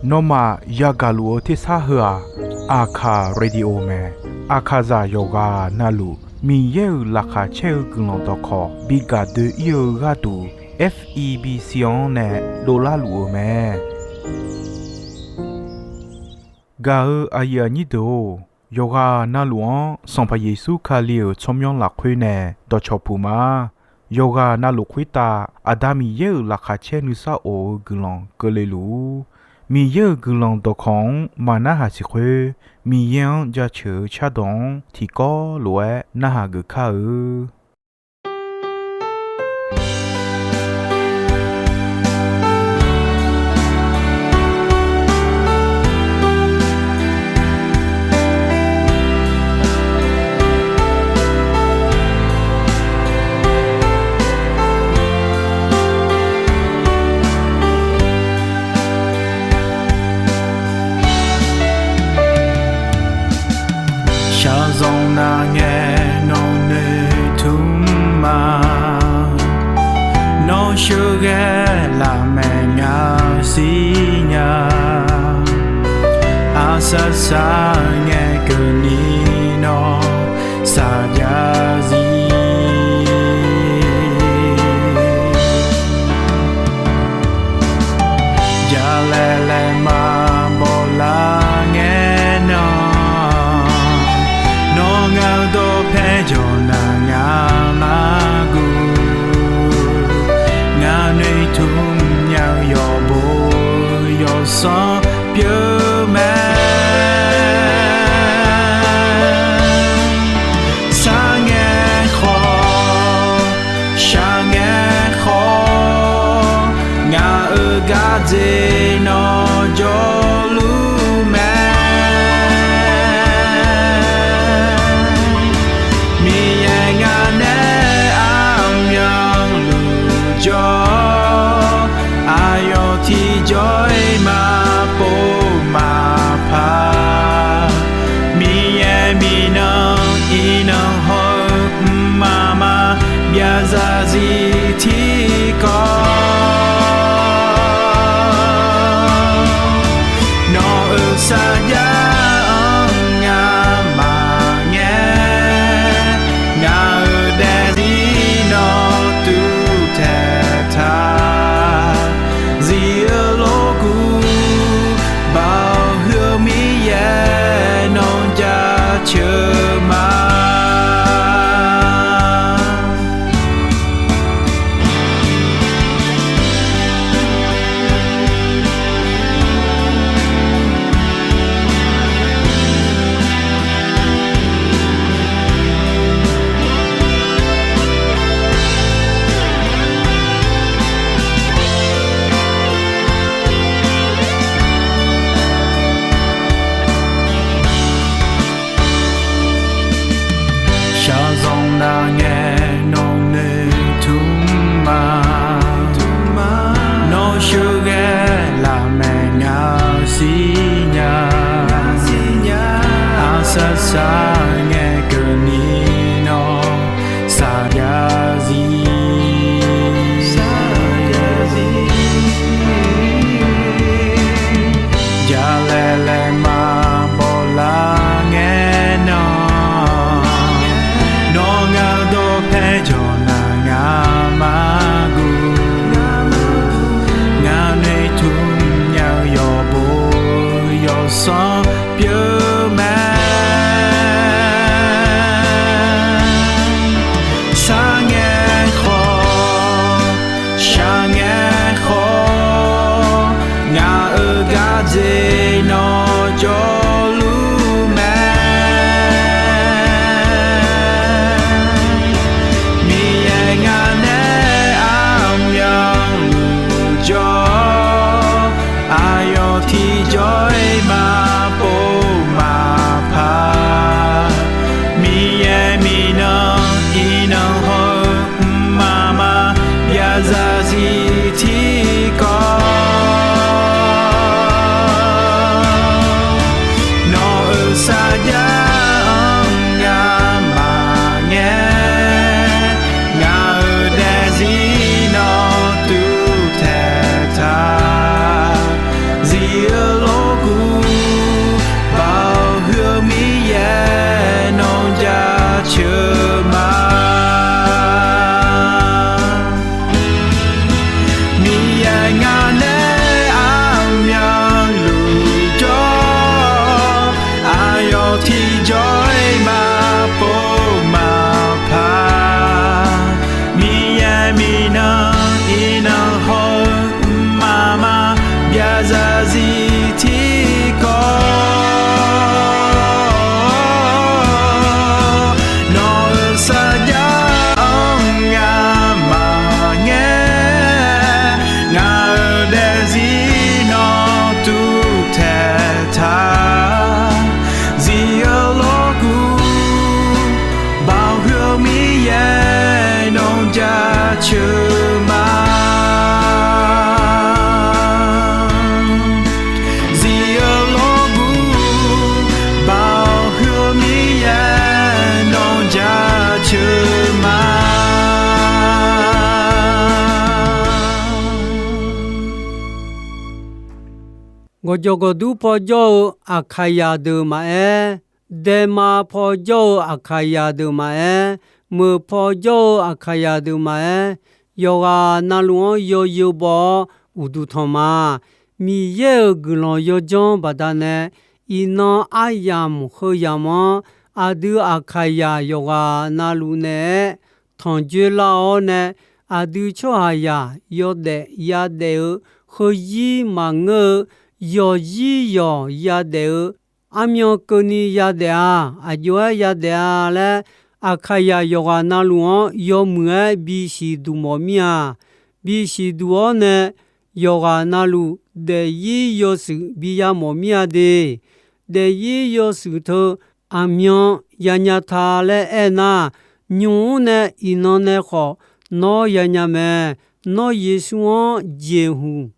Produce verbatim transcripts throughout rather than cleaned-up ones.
Nawmaf yagaq luf-eu tersar heu-aq, Aqkaq Radio mae. Aqkaqzaq yawqghaq navluf Miqyaer-euq laqkhaq caer-eu guiqlanq dawqkawq bi gaq doe-ir-eu gharduq, F E B C-anr nae dovlar luf-euq mae. Gaq-eu aqyuif aqnyir deuq-or, yawqghaq navluf-anr Sanqpaq Yeqsur Kali-euq tsawrmyanr lafkhoer nae dawqcawq puq ma. Yawqghaq navluf khoertav Aqda Miqyaer-euq laqkhaq caer nuisar of-eu guiqlanq keuvle luf-ur. Miqyaer-euq guiqlanq dawqkawq-anr maqnarhaq siq khoer, Miqyaer-anr jaceuq-eu cardawq-anr tiqkawv lof-aer narhaq geuf kar-eu. Shaqzanq nar ngae nawq noeqtmq ma. Nawr sheuqghae lafmaeq nya siqnya. Aqsar sar ngae keuvni nawr saqjav zir. Jalaeq laeq maqbaw lar ngae nan, nawr ngaq-eu dawqpae jawq nar ngaq mar guv. Ngaq noeqtmq nya-eu yawqbo yawqsanr pyeuf mae. Sar ngae khawf, shaq ngae khawf, ngaq-euq gardzer nawr jawrluf mae. Miqyaer ngaq nae armyanluf jawr, aqyawf tiqjawr-iq maqpov maqpar. Miqyaer miqnan iqnan hawr-eu mqmaq maqbyav zarzir tiqkawv, nawq-euq sarjax-anr ngamaf ngae, ngaq-euq daefzir nawr tuvtaeq taq. Zir-eu lof Gawqjawq gawqdur paw jawr-eu Aqkaqyaq deuq maqaer, daema paw jawr-eu Aqkaqyaq deuq maqaer, meuq paw jawr-eu Aqkaqyaq deuq maqaer, yawqghaq navluf-anr yawzeu baw-awr uqduq tanq ma. Miqyaer-euq guiqlanq yawjanr baqdanae, iqnan aryamq heu yamq-anr aqdui Aqkaqyaq yawqghaq navluf naeq-aer tanqjoer lar-awr nae, aqdui tsawrhaqzaq yawdaef yadaef-eu, heuzir maqngeur-eu, yawqzir yawq yadaef-eu, armyan keuvni yadaef-a, aqjox-aer yadaef-a laer, Aqkaqyaq yawqghaq navluf-anr yawmuiq-aer bisiq duq mawf mir-a. Bisiq duq-awr nae, yawqghaq navluf daefzir yawshuif biya mawf mir-a de. Daefzir yawshuif teu aqmyan yanya ta laer aernar, nymq-mr nae iqnan nae khawf nawr yanya mae. Nawr Yeqsur-anr jeqhuq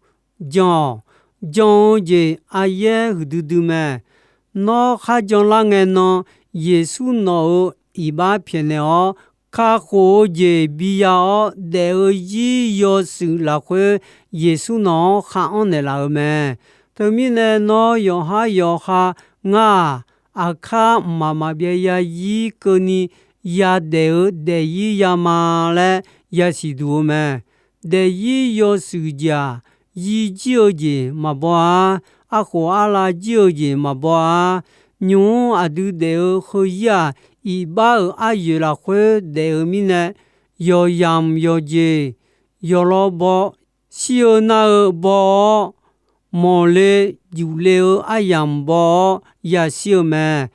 jan-awq. Jan-eu jeq aryaer huiqdui dui mae. Nawr kharjan lar ngae nan, Yeqsur nawq-euq iqbax pyaeqnaeq-awr, kakhof-eu jeq biya-awr daef-eu zir yawshuif lafkhoer Yeqsur nawq-anr khar anr naeqlaf-eu mae. Teumirnae nawr yawqhar yawqha ngar-aq, aqkar mqmaq maqbyav yazir keuvni yadaef-eu daefzir yama laer yasiq duq-eu mae. Daefzir yawshuif jeq-aq, yir jir-eu jeq maqbaw-a. Arkhof arlav jir-eu jeq maqbaw-a. Nymq-mr aqdui daef-eu heuzir-aq, iqbax-euq aryoeq lafkhoer daef-eu mirnae, yawqyamq yawqjeq yawqlaw baw, shir-eu nar-eu baw-awr, mawqle jufle-eu aryamq baw-awr yashir-eu mae.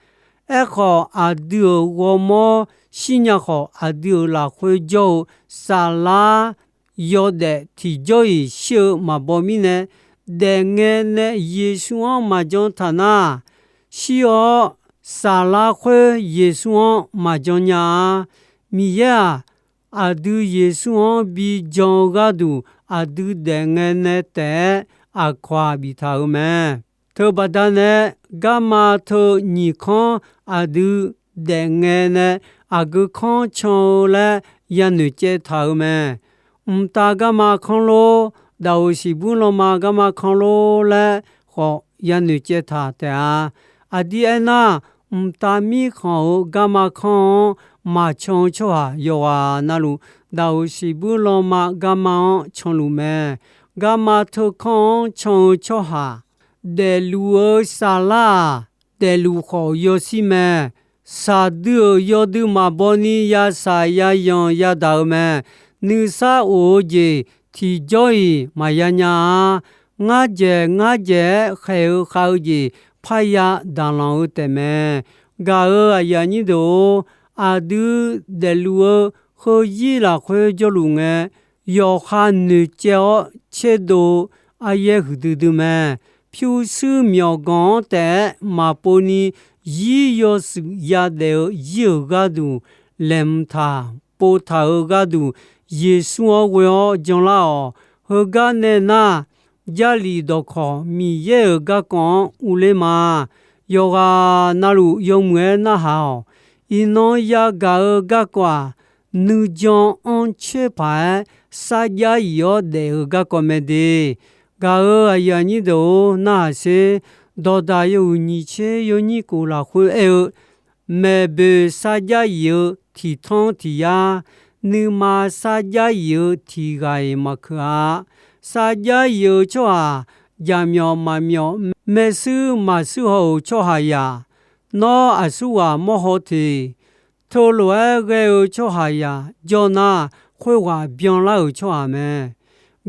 Aerkhawf, aqdui-euq ghawrmawr shirnya khawf, aqdui-euq lafkhoer jawr-eu saflar yawdaef tiqjawr-iq shir-eu maqbaw mirnae, daefngae nae Yeqsur-anr maqjan taq nar, shir-awr saflar khoer Yeqsur-anr maqjan nya-a. Miqyaer-aq, aqdui Yeqsur-anr bijan-eu gharduq aqdui daefngae nae taef-aer aqkawq-aq biftaq-euq mae. Teubaqda nae garma teu nyiq kanr aqdui daefngae nae aqgeu kanr can-eu laer yanoeq caev taq-euq mae. Mqtav garma kanr lor, daqoq siqbuir lanma garma kanr lor laer khawf yanoeq caev taq taef-a. Aqdir aernar, mqtav mirkhanq-euq garma kanr-anr maqcan-eu tsawrhaq yawqghaq navluf, daqoq siqbuir lanma garma-anr canluf mae. Garma teu kanr-anr can-eu tsawrhaq daefluf-eu saflar-aq, daefluf khawf yawshir mae. Shaqdui-euq yawdui maqbaw ni yashaq yayanq yadaq-eu mae. Nuisar of-eu jeq tiqjawr-iq maqya nya-a. Ngar dzaeq ngar dzaeq-aer khaeq-eu khav-eu jeq parya daqlanq-eu taefmae. Gaq-euq aqyuif aqnyir deuq-or, aqdui daefluf-eu heuzir lafkhoer jawrluf ngae, yawqha noeqcaev-awr tserdov-eu aryaer huiqdui dui mae. Pyurshuir myawqganq-anr taef-aer maqpov ni, zir yawshuif yadaef-eu zir-euq gharduq laeqhmq taq pov taq-euq gharduq, Yeqsur-anr ghoe-awr janlar-awq. Heugar nae nar, Jarlif dawqkawq Miqyaer-euq garkawv-anr urler ma. Yawqghaq navluf yawmuiq-aer narhaq-awq. Iqnan yagaq-eu garkawv-aq, nuijan anrcoer paq-aer sarjax yif-awr daef-eu garkawv mae de. Gaq-euq aqyuif aqnyir deuq-or, narhaq sher. Dawqdaq yawhuiq nyiq tser yawnyir kof lafkhoer aer-eu, maeqboeq sarjax yif-eu tiq tanr tiq yar, nuima sarjax yif-eu tiq ghaq-iq maqkeuq-a. Sarjax yif-eu tsawrhaq jaqmyawf maqmyawf, maershuir maqshuir haw-euq tsawrhaqzaq, nawr aqsurghaq mawrhaw teq. Teulof-aer ghae-eu tsawrhaqzaq jawr nar, khoerghaq byanlar-euq tsawrhaq mae.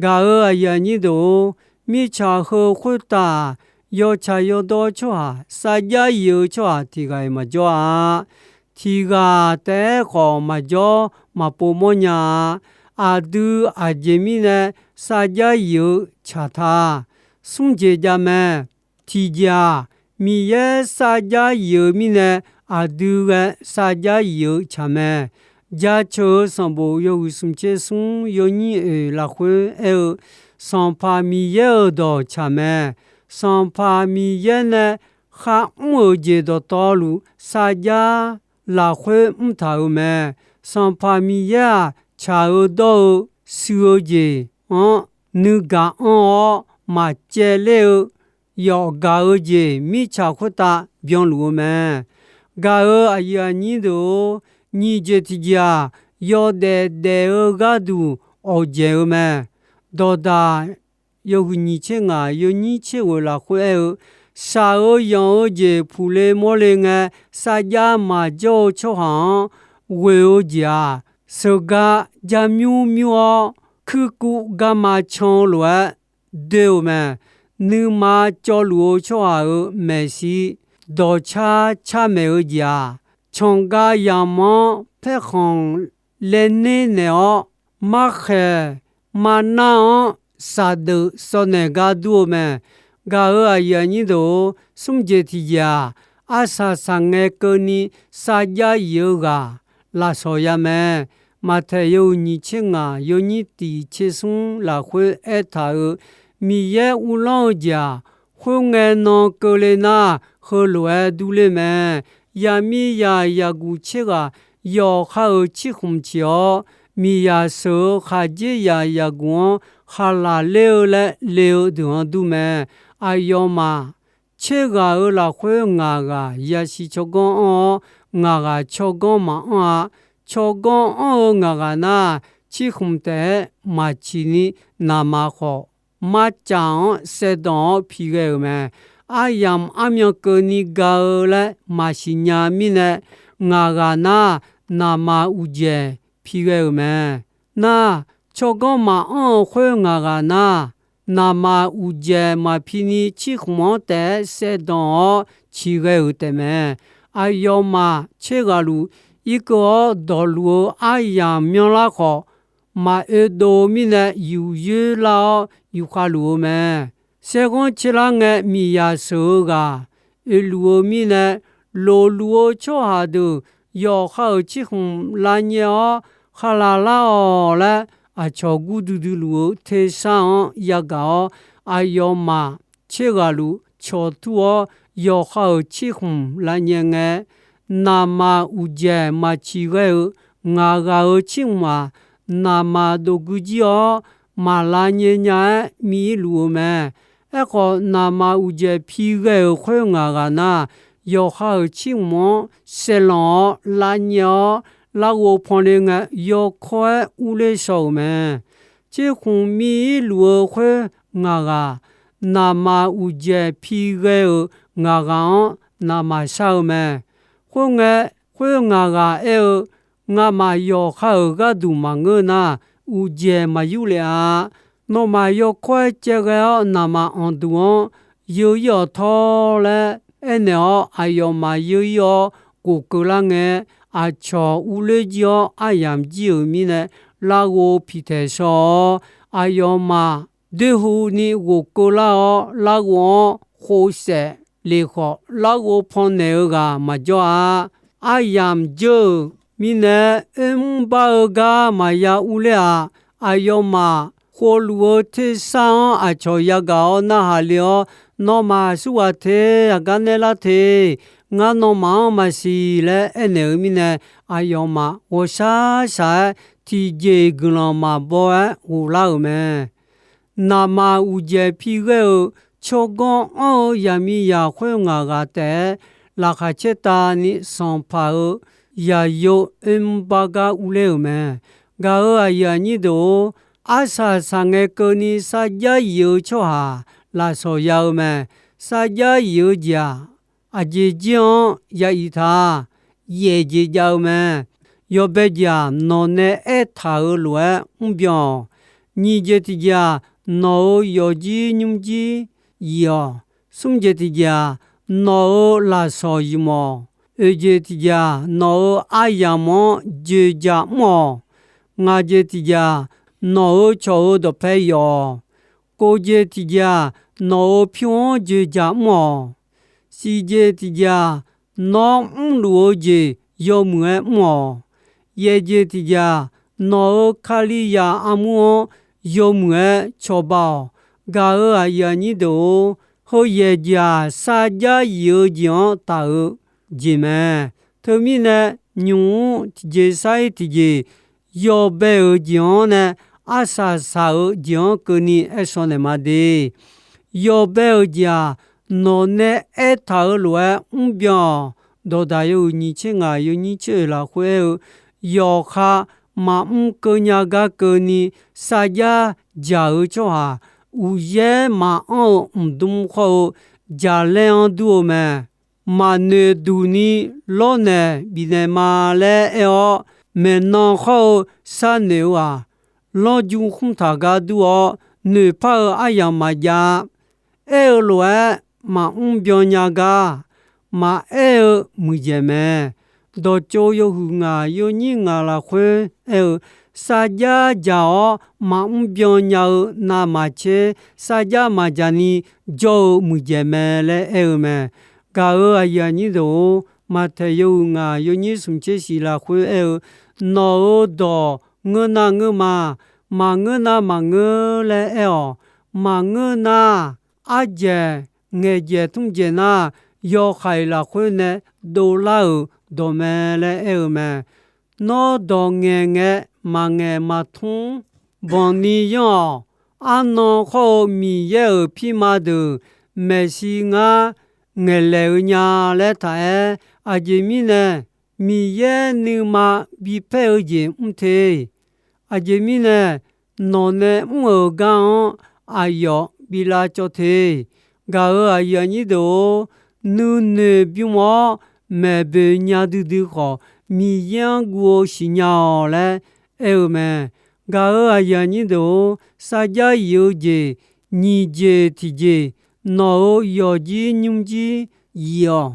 Gaq-euq aqyuif aqnyir deuq-or, mirtsaq heu khoertav-aq, yawtsaq yawdawr tsawrhaq, sarjax yif-eu tsawrhaq tiq ghaq-iq maqjawr-a. Tiq ghaq taef-aer khawf maqjawr maqpov mawrnya-a. Aqdui aqjeq mirnae sarjax yif-eu tsaq ta. Smr jeq jav mae. Tiqjeq-aq, Miqyaer sarjax yif-eu mirnae aqdui ghae sarjax yif-eu tsaq mae. Jaceuq-eu sanqbof yawhuiq smq tser smr yawnyir oeq lafkhoer aer-eu, Sanqpaq Miqyaer-euq dawq tsaq mae. Sanqpaq Miqyaer nae kharmr-euq jeq dawqtawvluf sarjax lafkhoer mrtaq-euq mae. Sanqpaq Miqyaer-aq, tsaq-eu dawr-eu sui-eu jeq-anr nuigaq anr-awr maqcaevler-eu yawf gaq-eu jeq mirtsaq khoertav byanluf-eu mae. Gaq-euq aqyuif aqnyir deuq-or, nyiq jeq tiqjeq-aq, yawdaef daef-eu gharduq awqdzaeq-eu mae. Dawqdaq yawhuiq nyiq tser ngaq yawnyir tser ghoeq lafkhoer aer-eu, shaq-eu yanq-eu jeq puqle mawrle ngae, sarjax maqjawr-eu tsawrhaq-anr ghoe-eu jeq-aq, sheuqgar jar mymr mymr-awr, kuirkuv garma can-eu lof-aer doe-euq mae. Nuima cawvluf-eu tsawrhaq-euq maeqshi dawqcar car maeq-eu jeq-aq, canqgav yamq-anr paerkhanq laener naeq-awr, markhaeq marnar-anr saqdeuf sawvnaeq gar dur-eu mae. Gaq-euq aqyuif aqnyir deuq-or, smr jeq tiqjeq-aq, arsaq saqngae keuvni sarjax yif-eu ghaq lafsawq ya mae. Maqtaeq yawhuiq nyiq tser ngaq yawnyir tiq tser smr lafkhoer aertaq-euq, Miqyaer uvlanr-eu jeq-aq, khoerngae nan keuvle nar, heulof-aer durler mae. Yaqmiqzaq yaqguq tser ghaq yawqha-euq cirkhmq ciq-awr, miqzaq sheuq-eu khaqdzerzaq yaqguq-anr khaqlaq ler-eu laer le-eu deuq-anr dur mae. Aqyawfmaf tser ghaq-euq lafkhoer ngaq ghaq yasiq tsawrganr anr-awr, ngaq ghaq tsawrganr maqanr-a. Tsawrganr anr-eu ngaq ghaq nar, cirkhmq taef-aer maqciq ni naqma khawf, marcaf-anr saevdanq-awr pi ghae-euq mae. Aryamq armyan keuvni ga-eu laer maqsiq nya mirnae, ngaq ghaq nar, naqma uqdzaeq pi ghae-euq mae. Nar, tsawrganr maqanr-eu khoer ngaq ghaq nar, naqma uqdzaeq maqpi ni cirkhmq-anr taef-aer saevdanq-awr ciq ghae-euq taefmae. Aqyawfmaf tser ghaq luf irkeuv-awr dawqluf-eu aryamq myanrlar khawf, maqoe dov-eu mirnae yuf yoer lar-awr yufkhav luf-eu mae. Saerghanr caerlar ngae miqzaq sheuq-eu ghaq oeluf-eu mirnae, loqluf-eu tsawrhaq deuq yawqha-euq cirkhmq lavnyae-awr khaqlaq lar-awq laer, aqcawq gurduidui luf-eu tersar-anr yagaq-awr, aqyawfmaf tser ghaq luf cawqtur-awr, yawqha-euq cirkhmq lavnyae ngae, naqma uqdzaeq maqciq ghae-eu ngaq ghaq-euq cirkhmq-aq, naqma dovgui jir-awr, maq lavnyae nya-aer miv-ir luf-eu mae. Aerkhawf, naqma uqdzaeq pi ghae-euq khoer ngaq ghaq nar, yawqha-euq cirkhmq-anr saeqlanq-awr lavnyae-awr, larghov pan le ngae, yawkawr-aer urler shaw-euq mae. Cirkhmq miv-ir luf-eu khoer ngaq ghaq, naqma uqdzaeq pi ghae-euq ngaq ghaq-anr naqma shar-eu mae. Khoerngae, khoer ngaq ghaq aer-eu, Ngamaf yawqha-euq gharduq maqngeur nar, uqdzaeq maqyur lef-a. Nawmaf yawkawr-aer caevghae-awr, naqma anqduq-anr yeu-ir-awq tawr laer aernaeq-awr, aqyawfmaf yeu-ir-awr ghofkeuv lar ngae, aqcawq urler jir-awr aryamq jir-euq mirnae, larghov piqtaeq shaw-awr, aqyawfmaf doerhu ni ghofkeuv lar-awr, larghov-anr khovsaef lef khawf, larghov pannaeq-eu ghaq maqjawr-a. Aryamq jeur-euq mirnae, oermr bar-eu gar maqya urler-aq. Aqyawfmaf khovluf-eu tersar-anr aqcawq yagaq-awr narhaq le-awr, Nawmaf aqsurghaq te, aqgar naeq lar te. Ngar nawmaf-anr maqsiq laer aernaeq-eu mirnae, aqyawfmaf ghawqshaq shaq-aer tiqjeq guiqlanq maqbaw-aer ghoflar-euq mae. Naqma uqdzaeq pi ghae-euq tsawrganr anr-eu yaqmiqzaq khoer ngaq ghaq taef-aer laqkhaq caertavni sanqpaq-euq yaqyo oermr bar gar urler-euq mae. Gaq-euq aqyuif aqnyir deuq-or, arsaq saqngae keuvni sarjax yif-eu tsawrhaq lafsawq ya-eu mae. Sarjax yif-eu jeq-aq, aqjeq jir-anr ya iq ta. Yaef jeq jav-eu mae. Yawbae jeq-aq, nawq nae aertaq-euq lof-aer mrbyan-awq. Nyiq jeq tiqjeq-aq, nawq-euq yawqjir nymrjir yif-awq. Smr jeq tiqjeq-aq, nawq-euq lafsawq ymq-awq. Oeq jeq tiqjeq-aq, nawq-euq aryamq-anr joeqjaq mr-awq. Ngaq jeq tiqjeq-aq, nawq-euq cawq-euq dawqpae yawf-awq. Kov jeq tiqjeq-aq, nawq-euq pyur-anr joeqjaq mr-awq. Siq jeq tiqjeq-aq, nawr mrluf-eu jeq yawmuiq-aer mr-awq. Yaeq jeq tiqjeq-aq, nawq-euq Kalizaq armur-anr yawmuiq-aer cawba-awq. Gaq-euq aqyuif aqnyir deuq-or, heu yaeq jeq-aq, sarjax yif-eu jeq-anr taf-eu jeq mae. Teumirnae, nymq-mr tiqjeq sar-ir tiqjeq yawbae-euq jeq-anr nae arsaq saq-euq jeq-anr keuvni aer shaw naeq ma de. yawbae-eu jeq-aq, nawq nae aertaq-eu lof-aer mrbyan-awq. Dawqdaq yawhuiq nyiq tser ngaq yawnyir tser oeq lafkhoer aer-eu, yawqha maqmr keuv nya gar keuvni sarjax jaq-eu tsawrhaq, uqyaer maqanr-eu mqdmr khawr-eu jaqlaer-anr dur-eu mae. Maqnoeq duq ni lawrnaeq bifnaeq ma laer aer-awr, maeqnan khawr-eu sharnoeq-eu-aq, lanrju khmr taq gar dur-awr, noeqpar-eu aryamq maqjav. Aer-eu lof-aer maqmr byan nya gar, maqaer-eu muiqdzaeq mae. Dawqtsov yawhuiq ngaq yawnyir ngaq lafkhoer aer-eu, sarjax jaq-awr maqmr byan nya-eu navmaqtser, sarjax maqjaq ni jawr-eu muiqdzaeq mae laer aer-eu mae. Gaq-euq aqyuif aqnyir deuq-or, Maqtaeq yawhuiq ngaq yawnyir smq tser shiq lafkhoer aer-eu, nawq-euq dawq ngeur nar ngeur ma, maqngeur nar maqngeur laer aer-awq. Maqngeur nar, ardzaeq ngaeqdzaeq tmr dzaeq nar, yawhaiq lafkhoer nae dovlar-euq dawq mae laer aer-eu mae. Nawr dawq ngaeq ngae maqngaeq maqtmr banqni yanr-awq. Arnan khawr-eu Miqyaer-euq pirma deuq maeqshi ngar ngaeqlaeq-eu nya laer taq aer. Aqjeq mirnae, Miqyaer nuima bipaer-eu jeq mr te. Aqjeq mirnae, nawq nae mr-euq gar-anr aqyawf bi lavcawv te. Gaq-euq aqyuif aqnyir deuq-or, nuinoeq bymr-awr maeqboeq nya duidui khawf, Miqyaer-anr guv-eu siqnya-awq laer aer-eu mae. Gaq-euq aqyuif aqnyir deuq-or, sarjax yif-eu jeq nyiq jeq tiqjeq, nawq-euq yawqjir nymrjir yif-awq.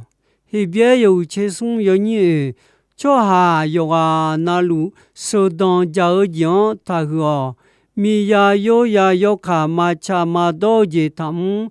Heqbyaer yawhuiq tser smr yawnyir oeq, tsawrhaq yawqghaq navluf sheuqdanq jaq-eu jeq-anr taqhuiq-awq. Miqzaq yozaq yawkaq maqtsaq maqdawr-eu jeq taqmr.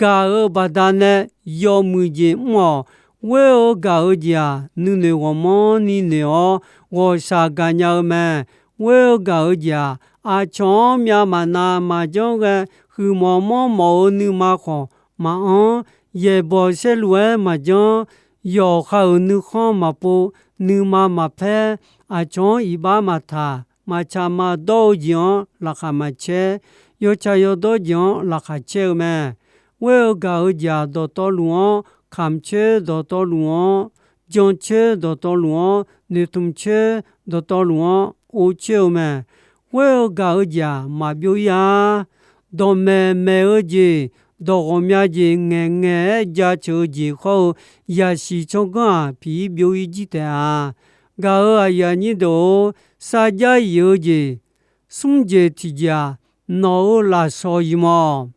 Gaq-euq baqdanae yawmuiq jeq mr-awq. Ghoer-eu gaq-eu jeq-aq, nuinoeq ghawqmanrni noeq-awr ghawqshaq gaqnya-eu mae. Ghoer-eu gaq-eu jeq-aq, aqcawq-anr myavmaqnav maqjanr ghae, huiqmawf manrmawf-eu nuima khawf maqanr, yaeqbawq saerlu-aer maqjanr, yawqha-euq nuikhanr maqpov, nuima maqpaer, aqcawq-anr iqbax maqtaq, maqtsaq maqdawr-eu jeq-anr laqkhaq maqcaer, yawtsaq yawdawr jeq-anr laqkhaq caer-eu mae. Ghoer-eu gaq-eu jeq-aq, dawqtawvluf-anr kamq coer, dawqtawvluf-anr jan coer, dawqtawvluf-anr noeqtmq coer, dawqtawvluf-anr or coer-eu mae. Ghoer-eu gaq-eu jeq-aq, maqbyov ir-a. Dawqmaeq maeq-eu jeq, dawq ghawqmya jeq ngaeqngaeq-aer jaceuq-eu jeq khawr-eu, yaqsiq tsawrganr-aq, piq ir byov ir jir taef-a. Gaq-euq aqyuif aqnyir deuq-or, sarjax yif-eu jeq smr jeq tiqjeq-aq, nawq-euq lafsawq yif mawf.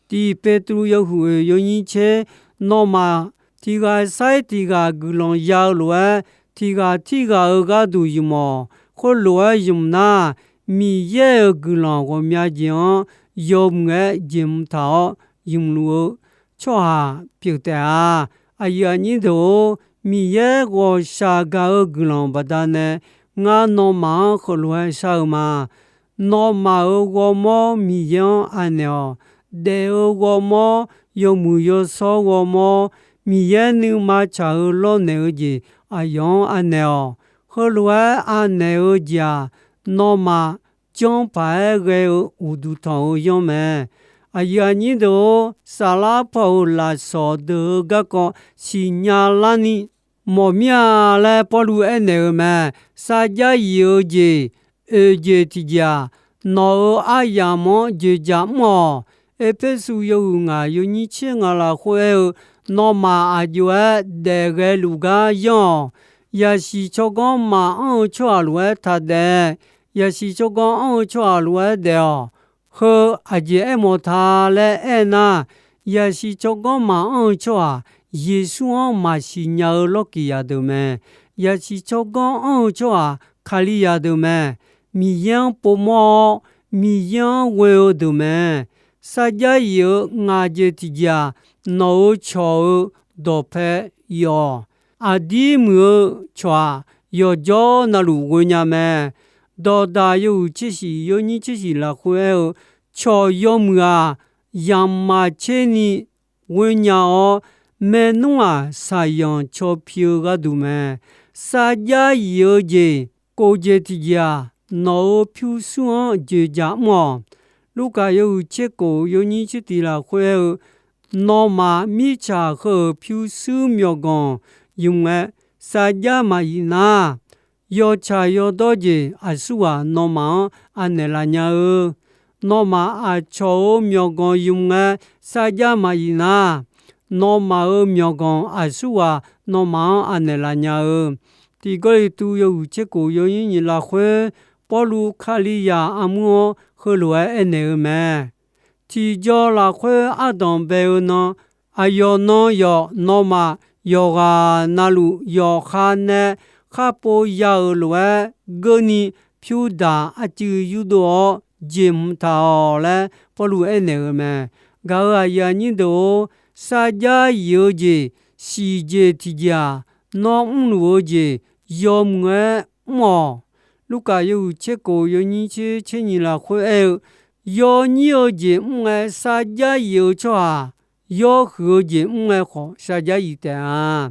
Tiq Petruv yawhuiq oeq yawnyir tser, nawmaf tiq ghaq sair tiq ghaq guiqlanq ya-eu lof-aer, tiq ghaq tirghaq-euq gharduq yif mawf. Khoerlof-aer ymq nar, Miqyaer-euq guiqlanq ghawqmya jeq-anr yawmuiq-aer jeqhmq taq-awr ymq luf-eu tsawrhaq pyeuf taef-a. Aqyuif aqnyir deuq-or, Miqyaer ghawqshaq gaq-eu guiqlanq baqdanae, ngar nawmaf-anr heulof-aer shar-eu ma. Nawmaf-euq ghawrmawr Miqyaer-anr anaeq-awq. Daef-eu ghawrmawr, yawmuiq yawshawr ghawrmawr, Miqyaer nuima tsaq-eu lawrnaeq-eu jeq aqyawf-anr anaeq-awq. Heulof-aer anaeq-eu jeq-aq, nawmaf janr paq-aer ghae-eu uqduq tanq-eu yanr mae. Aqyuif aqnyir deuq-or, saflar paw-euq lafsawq deuq-eu garkawv siqnya larni mawf mir-a laer Pawrluv aernaeq-eu mae. Sarjax yif-eu jeq oeq jeq tiqjeq-aq, nawq-euq aryamq-anr joeqjaq mr-awq. Erpersu yawhuiq ngaq yawnyir tser ngaq lafkhoer aer-eu, nawmaf aq jov-aer daef ghae luf gar yanr-awq. Yaqsiq tsawrganr maqanr-eu tsawrhaq lof-aer taq daef. Yaqsiq tsawrganr anr-eu tsawrhaq lof-aer daef-awq. Heu aqjeq aermawf ta laer aernar, yaqsiq tsawrganr maqanr-eu tsawrhaq Yeqsur-anr maqsiq nya-eu lawrkiq zaqdeuq mae. Yaqsiq tsawrganr anr-eu tsawrhaq Kalizaq deuq mae. Miqyaer-anr povmawr-awr, Miqyaer-anr ghoe-eu deuq mae. Sarjax yif-eu ngaq jeq tiqjeq-aq, nawq-euq cawq-eu dawqpae yawf-awq. Aqdir muiq-eu cawq-aq, yawqjawr navluf ghoe nya mae. Dawqdaq yawhuiq tser shiq yawnyir tser shiq lafkhoer aer-eu, cawq yawmuiq-aq, yamq maqtser ni ghoe nya-awr, maernmr-aq, saqyanq caw pi-eu gharduq mae. Sarjax yif-eu jeq kov jeq tiqjeq-aq, nawq-euq pyurshuir-anr joeqjaq mr-awq. Lurkaf yawhuiq tser kof yawnyir tser tiq lafkhoer aer-eu, nawmaf mirtsaq heu-euq pyurshuir myawqganq ymq ngae, sarjax maqyif nar, yawtsaq yawdawr jeq aqsurghaq nawmaf-anr anaeq laf nya-eu. Nawmaf aqcawq-euq myawqganq ymq ngae, sarjax maqyif nar, nawmaf-euq myawqganq aqsurghaq nawmaf-anr anaeq laf nya-eu. Tiq Gawrliqtu yawhuiq tser kof yawnyir nyiq lafkhoer, Pawrluv Kalizaq armur-anr heulof-aer aernaeq-eu mae. Tiqjaw lafkhoer ardanq bae-eu nan, aqyawf nan yawq nawmaf yawqghaq navluf yawqha nae kharpov ya-euq lof-aer geurni, pyur daq arcuiv yurdov-awr jeqhmq taq-awq laer Pawrluv aernaeq-eu mae. Gaq-euq aqyuif aqnyir deuq-or, sarjax yif-eu jeq siqjeq tiqjeq-aq, nawr mrluf-eu jeq yawmuiq-aer mr-awq. Lurkaf yawhuiq tser kof yawnyir tser tser nyiq lafkhoer aer-eu, yawnyir-eu jeq mr ngae sarjax yif-eu tsawrhaq, yawhuiq-eu jeq mr ngae khawf sarjax yif taef-a.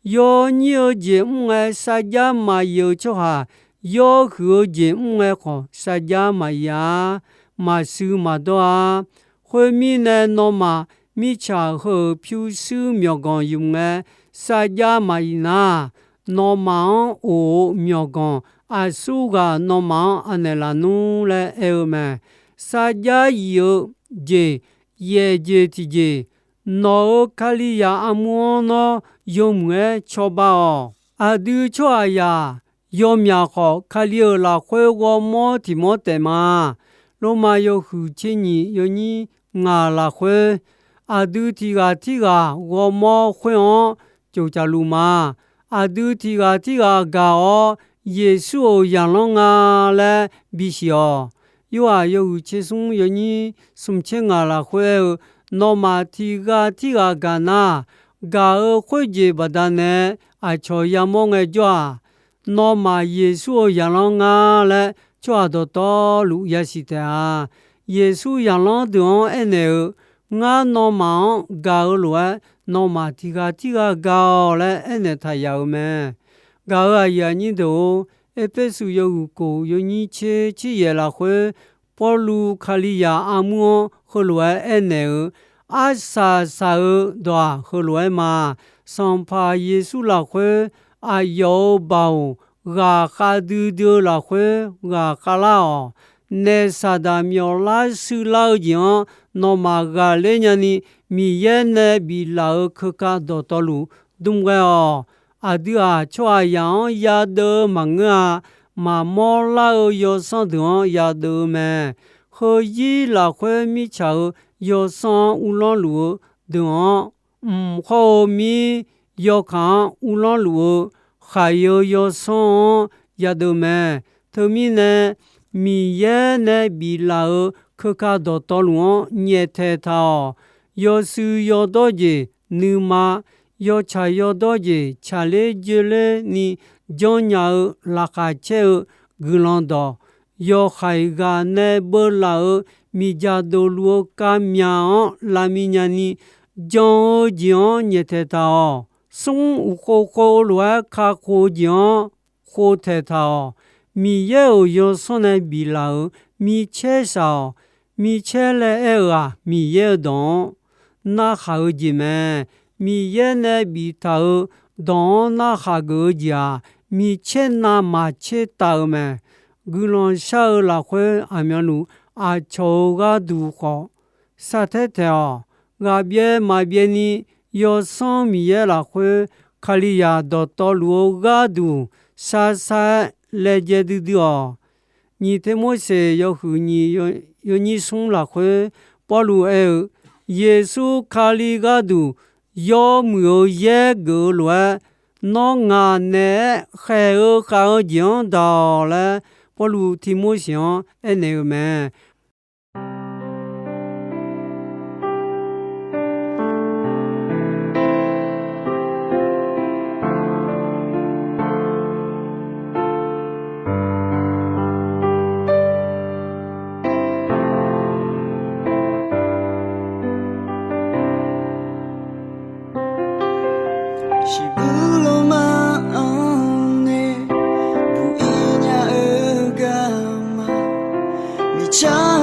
Yawnyir-eu jeq mr ngae sarjax maqyif-eu tsawrhaq, yawhuiq-eu jeq mr ngae khawf sarjax maqyif-a. Maqsui maqdawr-a. Khoermirnae, nawmaf mirtsaq heu-euq pyurshuir myawqganq ymq ngae, sarjax maqyif nar, nawmaf-anr of-eu myawqganq aqsurghaq nawmaf-anr anaeq laf nmr laer aer-eu mae. Sarjax yif-eu jeq yaef jeq tiqjeq, nawq-euq Kalizaq armur-anr nawr yawmuiq-aer cawba-awq. Aqdui tsawrhaqzaq yawmyaq khawf, Kali-euq lafkhoer ghawrmawr tiq mawr taef ma. Lormav yawhuiq tser nyiq yawnyir ngaq lafkhoer, aqdui tiq ghaq tirghaq ghawrmawr khoer-anr coqcaf luf ma. Aqdui tiq ghaq tirghaq gaq-awr, Yeqsur-euq zaqlanr nga laer bisiq-awq. Yorhaq yawhuiq tser smr yawnyir smq tser ngaq lafkhoer aer-eu, nawmaf tiq ghaq tirghaq gaq nar, gaq-eu khoerjeq baqdanae aqcawq yamawr ngaejawr-aq, nawmaf Yeqsur-euq zaqlanr nga laer tsawrhaq dawqtawvluf yasiq taef-a. Yeqsur zaqlanr deuq-anr aernaeq-eu, ngar nawmaf-anr gaq-eu lof-aer, nawmaf tiq ghaq tirghaq gaq-awq laer aernaeq taq yaf-euq mae. Gaq-euq aqyuif aqnyir deuq-or, Erpersu yawhuiq kof yawnyir tser tser yaef lafkhoer, Pawrluv Kalizaq armur-anr heulof-aer aernaeq-eu, arsaq saq-eu dawq-aq heulof-aer ma. Sanqpaq Yeqsur lafkhoer aqyawf-euq baoq ghaqkhav duidui-eu lafkhoer ghaqkhav lar-awq. Naef Saqdaq myawf lar shuir lar-eu jeq-anr nawmaf ghaqler nyani, Miqyaer nae biflaf-euq keuka dawqtawvluf dmr ghae-awq. Aqdui-aq, tsawrhaqzaq-anr yadeuv-eu maqngeur-a. Maqmawr lar-eu yawsanr deuq-anr yadeuv-eu mae. Heuzir lafkhoer mirtsaq-euq yawsanr-anr uvlanr luf-eu deuq-anr, mq hawr-eu mir yawkaq-anr uvlanr luf-eu khaq-eu yawsanr-anr yadeuv mae. Teumirnae, Miqyaer nae biflaf-euq keuka dawqtawvluf-anr nyaeftaeq taq-awq. Yawshuif yawdawr jeq, nuima yawtsaq yawdawr jeq tsaqler joerler ni janrnya-eu laqkhaq caer-eu guiqlanq dawq, yawhaiq ghaq nae beuvlaf-euq miqdzaq dofluf-eu kavmyaq-anr lavmi nyani, jan-eu jeq-anr nyaeftaeq taq-awq. Smr uqkhov khov lof-aer kakhof-eu jeq-anr khov taeq taq-awq. Miqyaer-euq yawsanr nae biflaf-euq micaer shaq-awq. Micaer laer aer-eu-aq, Miqyaer-euq dawq-anr narhaq-eu jeq mae. Miqyaer nae biftaq-euq dawq-anr narhaq geuf-eu jeq-aq, micaer navmaqtser taf-eu mae. Guiqlanq shar-eu lafkhoer aqmyanluf aqcawq-euq gharduq khawf shartaer taeq-awq. Ghaqbyaev maqbyaev ni, Yawsanr Miqyaer lafkhoer Kalizaq dawqtawvluf-eu gharduq sharshar-aer laejae duidui-awq. Nyiq Tirmorseq yawhuiq nyiq yawnyir smr lafkhoer Pawrluv aer-eu, Yeqsur Kali gharduq yawmuiq-eu yaer geuf-eu lof-aer, nawr ngaq naeq-aer khaeq-eu khav-eu jeq-anr daq-awq laer, Pawrluv Tirmorseq-anr aernaeq-eu mae. Siqbuir loma-anr nae buq-ir nya-eu garma, miqcar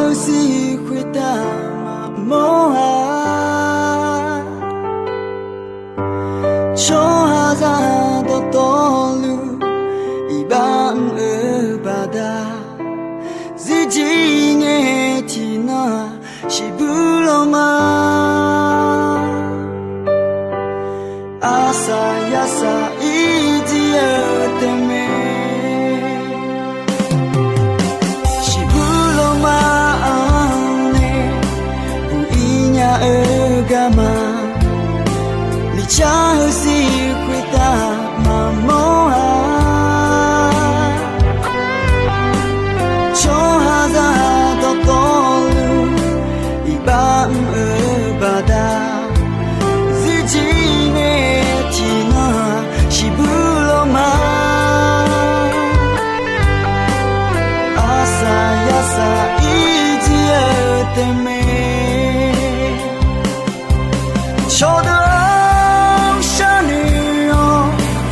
mr-eu baqda, zirjir nae tiqnan shiqbuir lawr ma. Arsaq yarsaq irjir-eu taef mae. Cawqdeuq-anr sharnoeq-awr,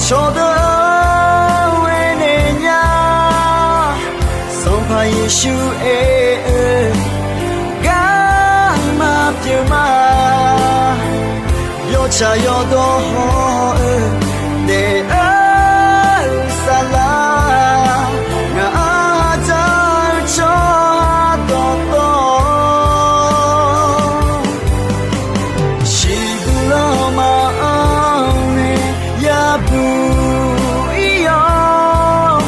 cawqdeuq-anr ghae naeq nya. Sanqpaq Yeqsur aer-eu gar maqpyeuf ma. Yawtsaq yawdawr haw-eu daef-eu saflar, ngaq-anr ha dzar-eu tsawrhaq dawqtawv shiqbuir lanma-anr nae yabuq ir-awr,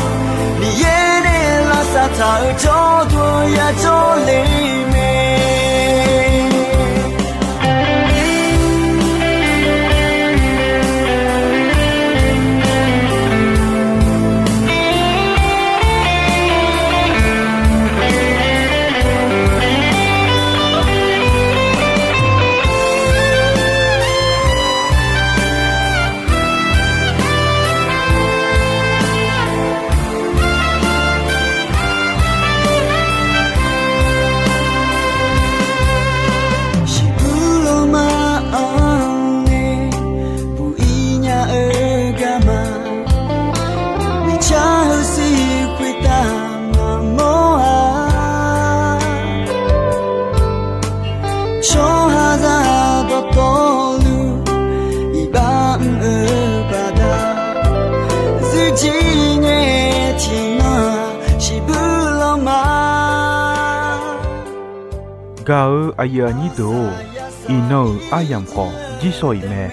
Miqyaer nae lavsav taq-euq jawrduq yajawr le mae. Shiqbuir lanma-anr nae buq ir nya-eu garma, miqcar heusiq khoertav maqmawr-a. Tsawrhaqzaq dawqtawvluf iqbax mr-eu baqda, zirjir nae tiqnan shiqbuir lanma. Gaq-euq aqyuif aqnyir deuq-or, iqnan-euq aryamq khawf jirsawq iq mae.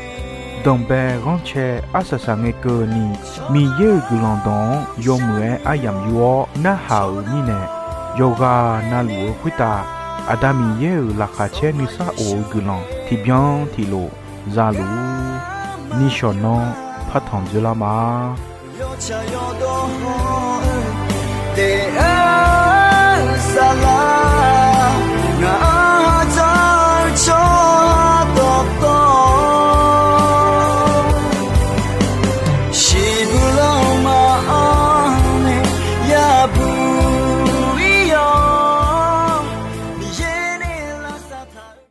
Danqbae ghanrcae arsaq saqngae keuvni, Miqyaer-euq guiqlanq dawq-anr yawmuiq-aer aryamq yur-awr narhaq-euq mirnae, yawqghaq navluf-eu khoertav Aqda Miqyaer-euq laqkhaq caer nuisar of-eu guiqlanq tiqbyan tiqlof zaluf-ur. Nishawq nan partanq dzoerlar ma. Yawtsaq yawdawr haw-eu daef-eu